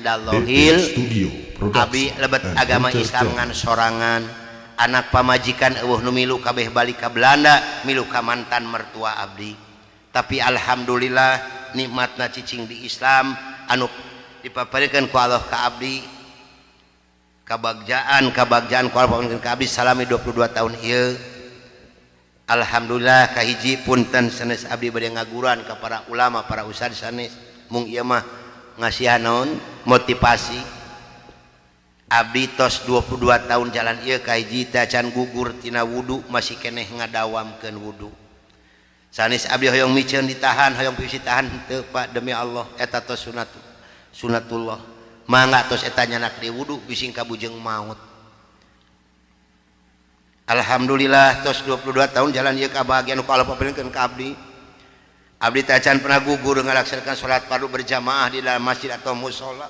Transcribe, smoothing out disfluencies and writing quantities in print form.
Dalohil. Studio Abi Production lebet and agama Islam ngan Entertainment. Sorangan anak pamajikan euweuh nu milu, kabeh balik ka Belanda, milu ka mantan mertua abdi. Tapi alhamdulillah, nikmatna cicing di Islam anu dipaparikeun ku Allah ka abdi, kabagjaan kabagjaan ku Allah paparikeun ka abdi salami 22 tahun ieu. Alhamdulillah. Kahiji, punten sanes abdi bade ngaguruan ka para ulama, para ustad, sanes. Mung ieu mah ngasihan naon, motivasi. Abdi tos 22 tahun jalan ieu, kahiji, tacan gugur tina wudu, masih keneh ngadawamkeun wudu. Sanes abdi hoyong miceun ditahan, hoyong pipis ditahan, teu, Pak. Demi Allah, eta tos sunat, sunatullah. Mangga tos eta nyanak di wudu bising kabujeng maut. Alhamdulillah, tos 22 tahun jalan ieu, kabahagiaan ku Allah paparikeun ka abdi. Abdi tacan pernah gugur ngalaksanakan salat fardu berjamaah di dalam masjid atau musola.